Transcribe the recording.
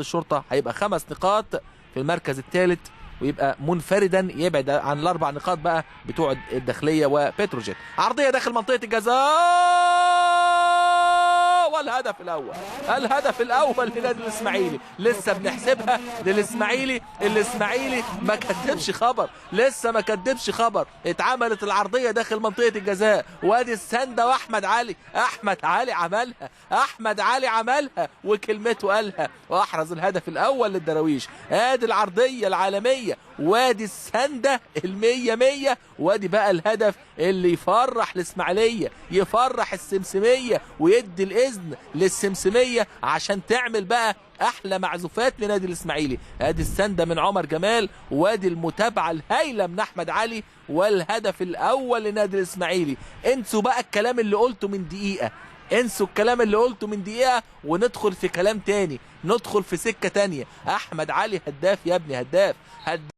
الشرطة هيبقى 5 نقاط في المركز الثالث، ويبقى منفردا يبعد عن ال4 نقاط بقى بتوع الداخلية وبتروجيت. عرضية داخل منطقة الجزاء، والهدف الاول، الهدف الاول لنادي الاسماعيلي. لسه بنحسبها للاسماعيلي، الاسماعيلي ما كدبش خبر، لسه ما كدبش خبر. اتعملت العرضية داخل منطقة الجزاء، وادي السنده واحمد علي، احمد علي عملها، احمد علي عملها وكلمته قالها، واحرز الهدف الاول للدراويش. ادي العرضية العالمية، وادي السنده المية مية، وادي بقى الهدف اللي يفرح الاسماعيلية، يفرح السمسميه، ويدي الاذن للسمسميه عشان تعمل بقى احلى معزوفات لنادي الاسماعيلي. ادي السنده من عمر جمال، وادي المتابعة الهايله من احمد علي، والهدف الاول لنادي الاسماعيلي. انسوا بقى الكلام اللي قلته من دقيقة، انسوا الكلام اللي قلته من دقيقة، وندخل في كلام تاني، ندخل في سكة تانية. احمد علي هداف يا ابني، هداف، هداف.